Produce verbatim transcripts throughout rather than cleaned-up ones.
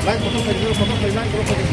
Line kotor khai, kotor khai, line kotor khai.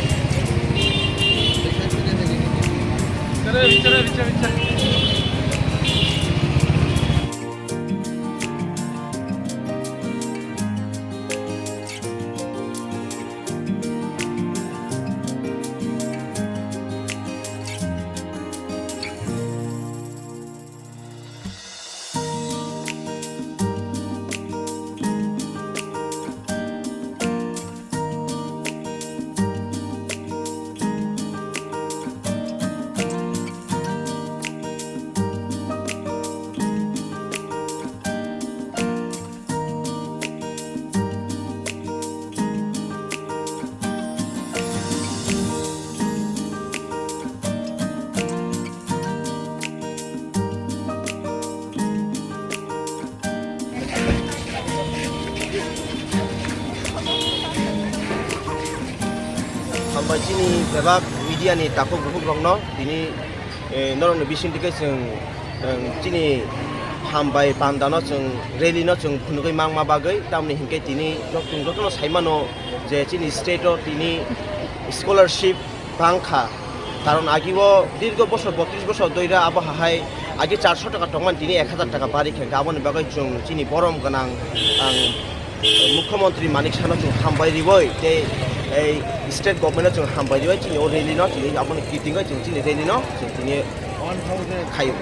Hambai chini bebak media ni takhuk bukhuk rokno tini, eh, norokni bising tike chwng, chwng chini hambai panda no chwng rally no chwng phunugwi mangma bagwi, tamni hinkhe tini jok-, chwng jotono saimano je chini state o tini scholarship bangkha. Karon agi o dirgo bosor botris bosor doira abo hahai agi charso taka tongmani tini ek hazar taka bari khe, aboni bagwi chwng chini borom gwnang ang Mukhyamantri Manik Sahano chwng hambai riwi tei ei state government no chwng hambai riwi chini o rally no chini aboni kitingwi chwng chini rally no chwng chini khaio.